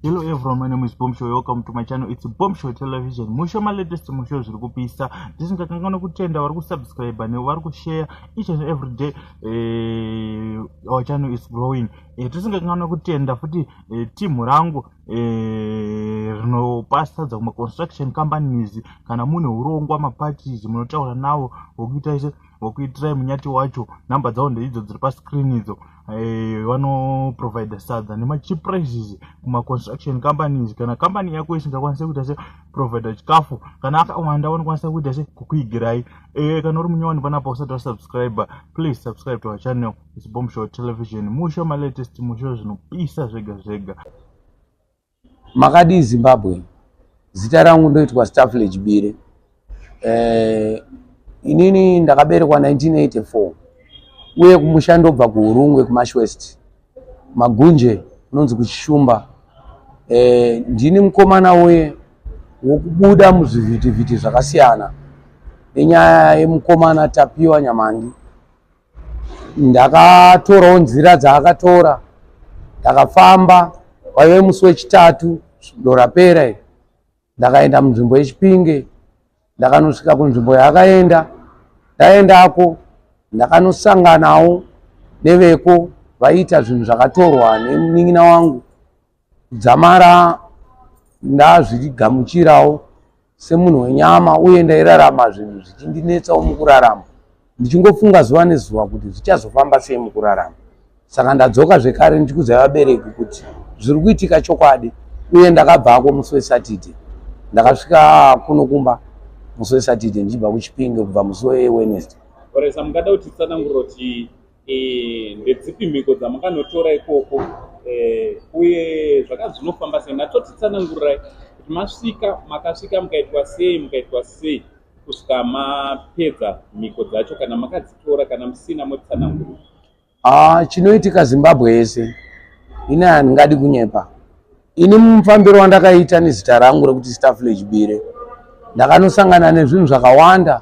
Hello everyone, my name is Bomb Show. Welcome to my channel. It's Bomb Show Television. Musho ma latest musho zviri kupisa. Tisingakanganwa kutenda vari kusubscribe nevari kushare each and every day. Our channel is growing. Tisingakanganwa kutenda futi team rangu rinopa sadza kuma construction companies kana mune urongwa maparties munotaura navo vokuita ise vokuitirai munyati wacho. Number dzavo ndeidzo dziri pa screen idzo. Vanoprovide sadza nemacheap prices kumaconstruction companies. Kana company yako isingakwanisi kuita se provide chikafu kana akawanda, vanokwanisa kuita se kukuigirai. Kana uri munyowani panapa usati wasubscribe, please subscribe to our channel. It's Bomb Show Television. Musho malatest musho zvinopisa zvega zvega. Makadii Zimbabwe? Zita rangu ndoitwa Staffledge Bire. Inini ndakaberekwa 1984 uye kumusha ndobva kuHurungwe, kuMash West, Magunje unonzi kuChishumba. Ndini mukomana uye wokubuda muzvivhitivhiti zvakasiyana nenyaya yemukomana Tapiwa Nyamandi. Ndakatorawo nzira dzaakatora, ndakafamba. Waive musi wechitatu svondo rapera iri, ndakaenda munzvimbo yeChipinge. Ndakanosvika kunzvimbo yaakaenda. Ndaendako, ndakanosanganawo neveko vaiita zvinhu zvakatorwa nemunin'ina wangu. Kudzamara ndazvigamuchirawo semunhu wenyama, uye ndairarama zvinhu zvichindinetsawo mukurarama, ndichingofunga zuva nezuva kuti zvichazofamba sei mukurarama. Saka ndadzoka zvekare ndichikuudza vabereki kuti zviri kuitika chokwadi. Uye ndakabvako musi weSatide, ndakasvika kuno kumba musi weSatide ndichibva kuChipinge kubva musi weWednesday. Oresa, mungada kuti tsanangurira kuti ndedzipi mhiko dzamakanotora ikoko, uye zvaka zvinofamba sei? Natotitsanangurirai kuti masvika, makasvika mukaitwa sei, mukaitwa sei kusvika mapedza mhiko dzacho, kana makadzitora, kana musina motitsanangurira. Ah, chinoitika Zimbabwe yese, ini handingadi kunyepa. Ini mumufambiro wandakaita nezita rangu rekuti Staffledge Bire, ndakanosangana nezvinhu zvakawanda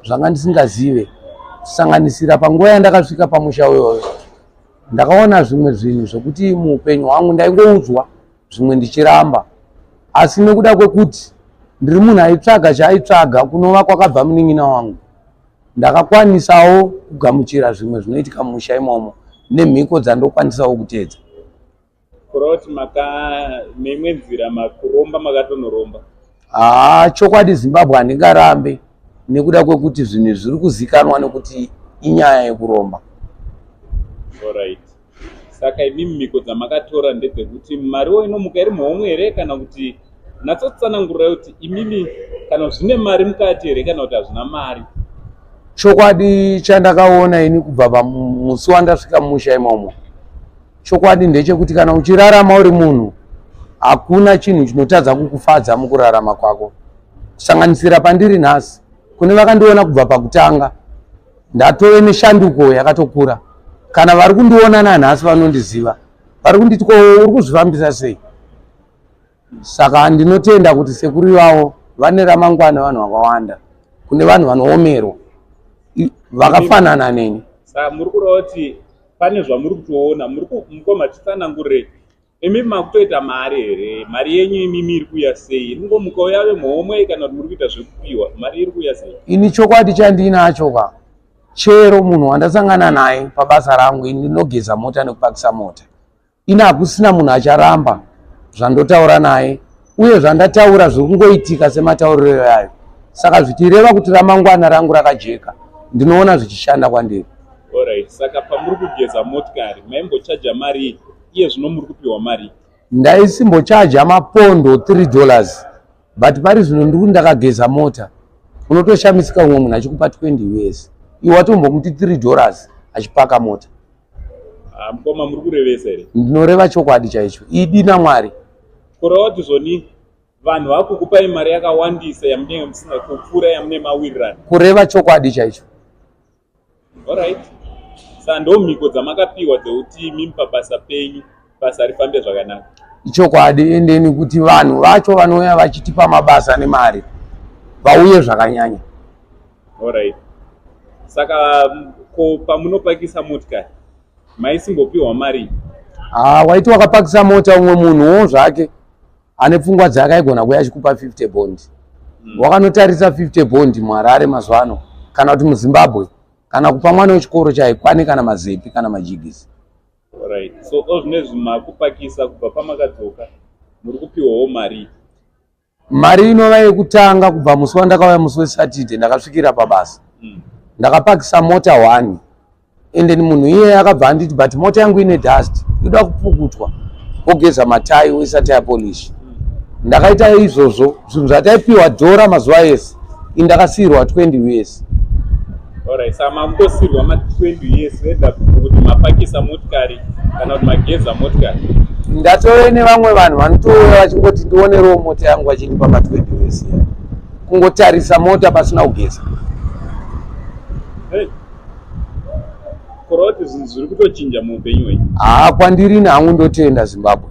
zvanga ndisingazive, kusanganisira panguva yandakasvika pamusha uyoyo, ndakaona zvimwe zvinhu zvekuti muupenyu hwangu ndaingoudzwa zvimwe ndichiramba, asi nekuda kwekuti ndiri munhu aitsvaga chaaitsvaga kunova kwakabva munin'ina wangu, ndakakwanisawo kugamuchira zvimwe zvinoitika mumusha imomo nemhiko dzandokwanisawo kuteedza. Kureva kuti maka neimwe nzira makuromba, makatonoromba? Haa, chokwadi Zimbabwe handingarambe nekuda kwekuti zvinhu zviri kuzikanwa nekuti inyaya yekuromba. Alright, saka imimi mhiko dzamakatora ndedzekuti mariwo inomuka iri muhomwe here, kana kuti natsotsanangurirai kuti imimi kana zvine mari mukati here, kana kuti hazvina mari? Chokwadi chandakaona ini kubva pamusi wandasvika mumusha imomo, chokwadi ndechekuti kana uchirarama uri munhu, hakuna chinhu chinotadza kukufadza mukurarama kwako, kusanganisira pandiri nhasi. Kune vakandiona kubva pakutanga, ndatove neshanduko yakatokura. Kana vari kundiona nanhasi vanondiziva, vari kunditi, "Ko uri kuzvifambisa sei?" Saka ndinotenda kuti sekuru ivavo vane ramangwana. Vanhu vakawanda, kune vanhu vanoomerwa vakafanana neni. Saka muri kureva kuti pane zvamuri kutoona muri mukoma? Titsanangurire, imi makutoita mari here? Mari yenyu imimi iri kuuya sei? Iri kungomukawo yave muhomwe, kana kuti muri kuita zvekupiwa? Mari iri kuuya sei? Ini chokwadi chandinacho ka, chero munhu wandasangana naye pabasa rangu, ini ndinogeza mota nekupakisa mota, ini hakusina munhu acharamba zvandotaura naye, uye zvandataura zviri kungoitika sematauriro yayo. Saka zvichireva kuti ramangwana rangu rakajeka, ndinoona zvichishanda kwandiri. Alright, saka pamuri kugeza motikari maimbochaja mari, iye zvino muri kupiwa mari? Ndaisimbochaja mapondo $3, but pari zvino ndiri kuti ndakageza mota, unotoshamisika umwe munhu achikupa 20 US, iwe watombomuti $3 achipaka mota. Ah, mukoma, muri kurevesa here? Ndinoreva chokwadi chaicho, idi naMwari. Kureva kuti zvoni vanhu vakukupai mari yakawandisa yamunenge musina kupfuura yamune mawirirana? Kureva chokwadi chaicho. Alright, saka ndo mhiko dzamakapiwa dzekuti imimi pabasa penyu basa rifambe zvakanaka? Ichokwadi. Endeni kuti vanhu vacho vanouya vachitipa mabasa nemari vauye zvakanyanya. Alright, saka ko pamunopakisa motikari maisimbopiwa mari? Ha, waiti wakapakisa mota umwe munhuwo zvake. Ane pfungwa dzake aigona kuuya achikupa 50 bond. Wakanotarisa 50 bond muHarare mazuva ano kana kuti muZimbabwe, kana kupa mwana wechikoro chaikwane kana mazepi kana majigisi. Right. So ozvinezvi makupakisa kubva pamakadzoka muri kupiwawo mari? Mari inova yekutanga kubva musi wandakauya, musi weSaturday ndakasvikira pabasa. Ndakapakisa mota 1 and then munhu iyeye akabva anditi, "But mota yangu ine dust, inoda kupukutwa, wogeza matai, woisa tyre polish." Ndakaita izvozvo. Zvinhu zvataipiwa dhora mazuva ese, ini ndakasiyirwa 20 US. Alright, saka makungosirwa ma 20 US whether kuti mapakisa motikari kana kuti mageza motikari? Ndatove nevamwe vanhu vanotouya vachingoti, "Ndionerewo mota yangu," vachindipa ma 20 US iya, kungotarisa mota pasina kugeza. Hey. Kureva kuti zvinhu zviri kutochinja muupenyu hwenyu? Haa, kwandiri hangu ndotenda Zimbabwe.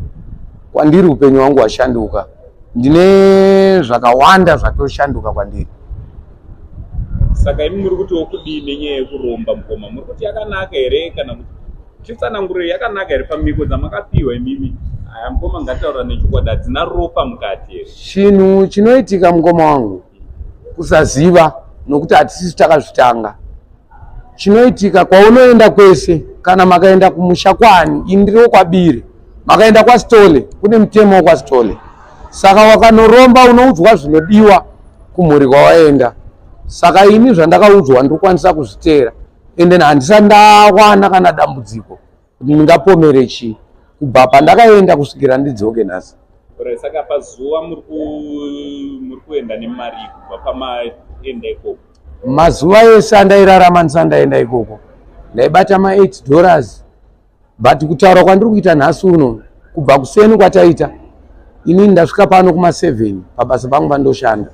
Kwandiri upenyu hwangu hwashanduka, ndine zvakawanda zvatoshanduka kwandiri. Saka imi muri kutiwo kudii nenyaya yekuromba, mukoma? Muri kuti yakanaka here, kana kuti titsanangurire, yakanaka here pamiko dzamakapiwa imimi? Aya mukoma, ngataura nechokwadi, hadzina ropa mukati here? Chinhu chinoitika, mukoma wangu, kusaziva, nokuti hatisisi takazvitanga. Chinoitika, kwaunoenda kwese, kana makaenda kumusha kwani, ini ndiriwo kwaBire, makaenda kwaStole kune mutemo wekwaStole. Saka wakanoromba unoudzwa zvinodiwa kumhuri kwawaenda. Saka ini zvandakaudzwa ndiri kuzviteera, ende handisati ndawana kana dambudziko kuti ndingapomere chii kubva pandakaenda kusvikira ndidzoke nhasi. Alright, saka pazuva muri kuenda nemari kubva pamaenda ikoko? Mazuva ese andairarama ndisati ndaenda ikoko ndaibata ma8 dollars, but kutaura kwandiri kuita nhasi uno, kubva kuseni kwataita, inini ndasvika pano kuma7 pabasa pangu pandoshanda,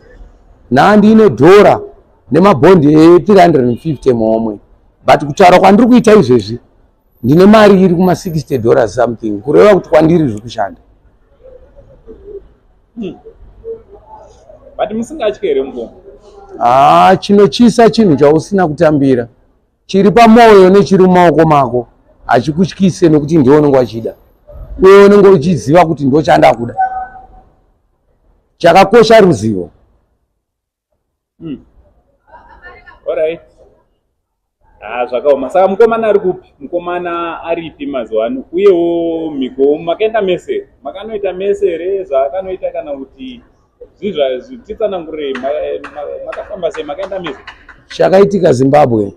nhaa ndiine dhora nemabhondi e350 muhomwe, but kutaura kwandiri kuita izvezvi ndine mari iri kuma60 dollars something, kureva kuti kwandiri zviri kushanda. But musingatyi here, mukoma? Haa, chinotyisa chinhu chausina kutambira. Chiri pamwoyo nechiri mumaoko mako hachikutyise, nekuti ndiwe unenge wachida uye unenge uchiziva kuti ndo chandakuda. Chakakosha ruzivo. Alright. Ah, zvakaoma. Saka mukomana ari kupi? Mukomana aripi mazuva ano? Uyewo mhiko makaenda mese? Makanoita mese here zvaakanoita, kana kuti zvii? Titsanangurei, makafamba sei? Makaenda mese? Chakaitika Zimbabwe,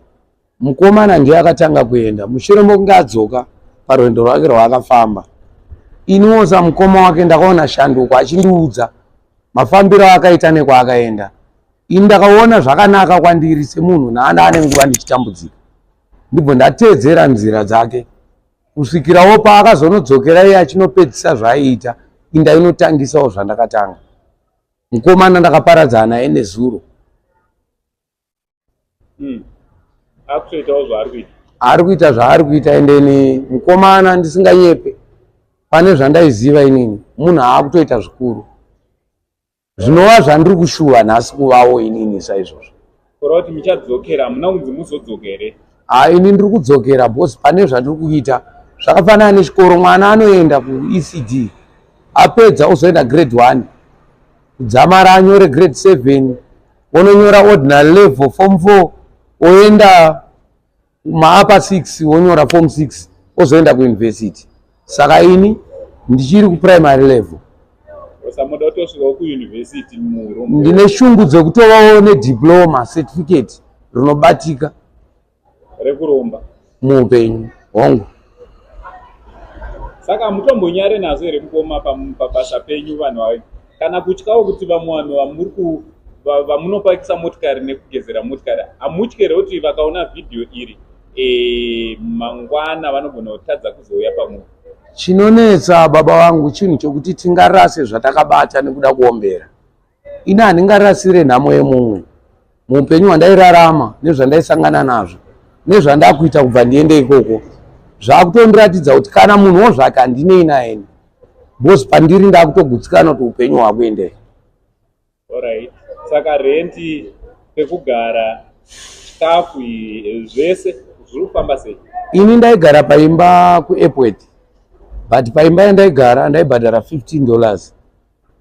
mukomana ndiye akatanga kuenda mushure mokunge adzoka parwendo rwake rwaakafamba. Iniwo samukoma wake ndakaona shanduko achindiudza mafambiro aakaita nekwaakaenda. Ini ndakaona zvakanaka kwandiri semunhu naana ane nguva ndichitambudzika, ndibvo ndateedzera nzira dzake kusvikirawo paakazonodzokera iye achinopedzisa zvaaiita, indainotangisawo zvandakatanga. Mukomana ndakaparadzana naye nezuro. Akutoitawo zvaari kuita? Ari kuita zvaari kuita. Endeni mukomana, ndisinganyepe, pane zvandaiziva inini, munhu aakutoita zvikuru, zvinova zvandiri kushuva nhasi kuvawo inini saizvozvo. Kureva kuti muchadzokera? Hamuna kunzi muzodzokere? Ha, ini ndiri kudzokera because pane zvandiri kuita. Zvakafanana nechikoro, mwana anoenda kuECD, apedza ozoenda grade 1, kudzamara anyore grade 7, ononyora ordinary level, form 4, oenda maupper 6, wonyora form 6, ozoenda kuuniversity. Saka ini ndichiri kuprimary level. Samuda kutosvikawo kuuniversity murombo? Ndine shungu dzekutovawo nediploma certificate rinobatika. Rekuromba? Muupenyu, hongu. Saka hamutombonyare nazvo here, mukoma, pabasa penyu, vanhu ava, kana kutyawo kuti vamwe vanhu vamuri vamunopakisa motikari nekugezera motikari, hamutyi here kuti vakaona vhidhiyo iri mangwana vanogona kutadza kuzouya pamuri? Chinonetsa, baba vangu, chinhu chokuti tingarase zvatakabata nekuda kuombera. Ini handingarasire nhamo yemumwe. Muupenyu hwandairarama nezvandaisangana nazvo nezvandakuita kubva ndiende ikoko, zvakutondiratidza kuti kana munhuwo zvake handinei naye, because pandiri ndakutogutsikana kuti upenyu hwakuendei. Alright. Saka renti, pekugara, chikafu, zvese zviri kufamba sei? Ini ndaigara paimba kuAirport, but paimba yandaigara ndaibhadhara 15 dollars.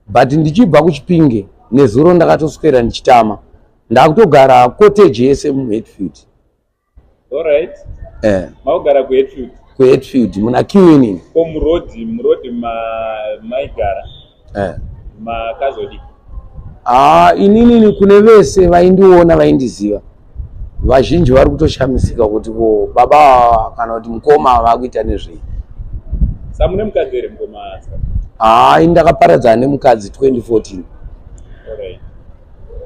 But ndichibva kuChipinge nezuro ndakatoswera ndichitama, ndakutogara cottage yese muHatfield. Alright. Maugara kuHatfield? KuHatfield muna Qinini. Ko murodhi maigara makazodii? Ah, inini kune vese vaindiona, vaindiziva, vazhinji vari kutoshamisika kuti ko baba ava kana kuti mukoma vakuita nezvei. Samune mukadzi here, mukoma? Haa, ini ndakaparadzana nemukadzi 2014. Alright.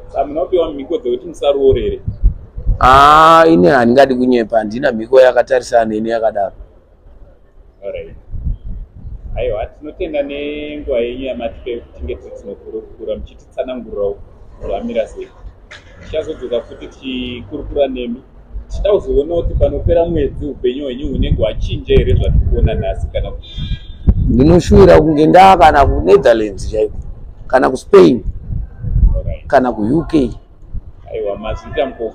Samuna kupiwa mhiko dzekuti musaroorere? Haa, ini handingadi kunyepa, handina mhiko yakatarisana neni yakadaro. Alright. Aiwa, tinotenda nenguva yenyu yamatipe kuti tinge tiri tinokurukura, muchititsanangurirawo zvamira sei. Tichazodzoka futi tichikurukura nemi, tichida kuzoona kuti panopera mwedzi upenyu hwenyu hunenge hwachinja here zvatiri kuona nhasi kana kuti. Ndinoshuwira kunge ndaa kana kuNetherlands chaiko, kana kuSpain, kana kuUK. Aiwa, mazviita, mukoma.